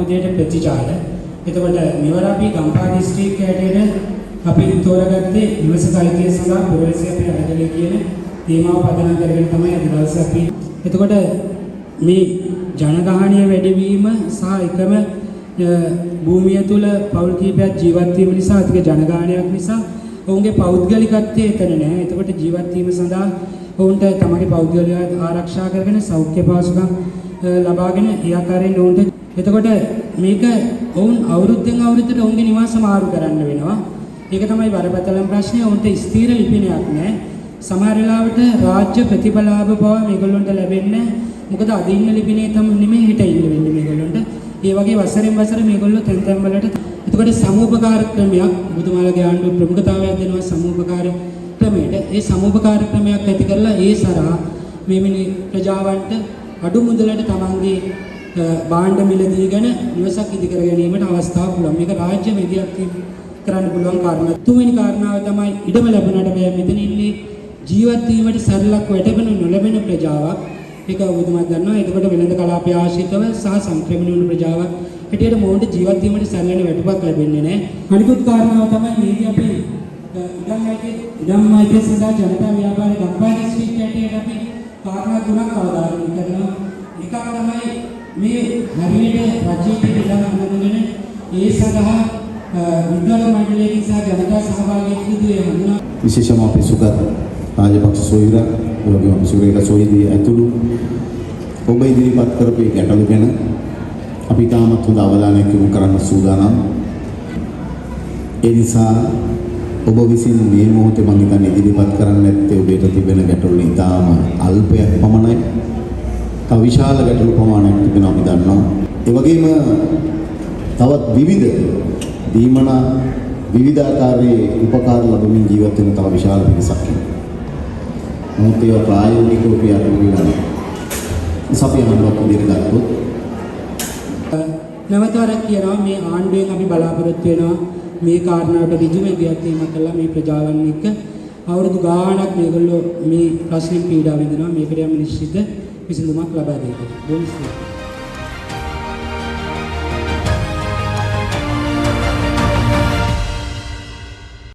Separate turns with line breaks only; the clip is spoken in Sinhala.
අර්බුදයට ප්‍රතිචාර. එතකොට මෙවර අපි ගම්පහ දිස්ත්‍රික්කය හැටියට අපි තෝරගත්තේ නිවසක අයිතිය සඳහා පුරවැසියා අපේ අරගලය කියන තේමාව පදනම් කරගෙන තමයි අද දවසේ අපි. එතකොට මේ ජනගහනය වැඩිවීම සහ එකම භූමිය තුල පවුල් කීපයක් ජීවත් වීම නිසා, අධික ජනගහනයක් නිසා ඔවුන්ගේ පෞද්ගලිකත්වය එතන නෑ. එතකොට ජීවත් වීම සඳහා ඔවුන්ට තමගේ පෞද්ගලික ආරක්ෂා කරගෙන, සෞඛ්‍ය පහසුකම් ලබාගෙන, ඒ ආකාරයෙන් ඔවුන්ට, එතකොට මේක ඔවුන් අවුරුද්දෙන් අවුරුද්දට ඔවුන්ගේ නිවාස මාරු කරන්න වෙනවා. ඒක තමයි බරපතලම ප්‍රශ්නය. ඔවුන්ට ස්ථිර ලිපිනයක් නෑ. සමහර වෙලාවට රාජ්‍ය ප්‍රතිඵලාභ පවා මේගොල්ලන්ට ලැබෙන්නේ නෑ. මොකද අද ඉන්න ලිපිනේ තම නෙමෙයි හෙට ඉන්න වෙන්නේ මේගොල්ලන්ට. ඒ වගේ වසරෙන් වසර මේගොල්ලෝ තැන් තැන් වලට. එතකොට සමූපකාර ක්‍රමයක්, ඔබතුමාලගේ ආණ්ඩුව ප්‍රමුඛතාවයක් දෙනවා සමූපකාර ක්‍රමයට. ඒ සමූපකාර ක්‍රමයක් ඇති කරලා ඒ සරහා මේ මිනි ප්‍රජාවන්ට අඩු මුදලට තමන්ගේ භාණ්ඩ මිලදීගෙන නිවසක් ඉදි කර ගැනීමට අවස්ථාවක් පුළුවන්. මේක රාජ්‍ය මැදිහත් වීම කරන්න පුළුවන් කාරණා. තුන්වෙනි කාරණාව තමයි ඉඩම ලැබුණාට බෑ, මෙතන ඉන්නේ ජීවත් වීමට සරලක් වැටෙන නොලැබෙන ප්‍රජාවක්. ඒක ඔබතුමාත් දන්නවා. එතකොට වෙළඳ කලාපය ආශ්‍රිතව සහ සංක්‍රමණය වුණු ප්‍රජාවක් හැටියට මොවුන්ට ජීවත් වීමට සරලන වැටුපක් ලැබෙන්නේ නැහැ. අනිකුත් කාරණාව තමයි මේකේ අපි ඉඩම් අයිතිය සඳහා ජනතා ව්‍යාපාර ගම්පහ දිස්ත්‍රික්කය හැටියට අපි කාරණා තුනක් අවධාරණය කරනවා. එකක් තමයි මේ හරියට රජයේ ඉඩම් හඳුනගෙන ඒ සඳහා විද්වත් මණ්ඩලයකින් සහ ජනතා සහභාගීත්වය හඳුනා
විශේෂම අපේ සුගත් රාජපක්ෂ සොයුරා, ඒ වගේම අපේ සුරේඛා සොයුරිය ඇතුළු ඔබ ඉදිරිපත් කරපු මේ ගැටලු ගැන අපි ඉතාමත් හොඳ අවධානයක් යොමු කරන්න සූදානම්. ඒ නිසා ඔබ විසින් මේ මොහොතේ මං හිතන්නේ ඉදිරිපත් කරන්න ඇත්තේ ඔබට තිබෙන ගැටලු ඉතාම අල්පයක් පමණයි. තව විශාල ගැටලු ප්‍රමාණයක් තිබෙනවා අපි දන්නවා. ඒ වගේම තවත් විවිධ දීමනා, විවිධාකාරයේ උපකාර ලැබමින් ජීවත් වෙන තව විශාල පිරිසක් ඉන්නවා. නමුත් ඒවා ප්‍රායෝගිකව ක්‍රියාත්මක වෙලා නැහැ. නිසා අපි ආණ්ඩුවක් විදිහට ගත්තොත්
නැවත වරක් කියනවා, මේ ආණ්ඩුවෙන් අපි බලාපොරොත්තු වෙනවා මේ කාරණාවට ඍජු මැදිහත් වීමක් කළා මේ ප්‍රජාවන් එක්ක. අවුරුදු ගාණක් මේගොල්ලෝ මේ ප්‍රශ්නෙන් පීඩා විඳිනවා. මේකට යම් නිශ්චිත විසඳුමක් ලබා දෙන්න. බොහොම ස්තුතියි.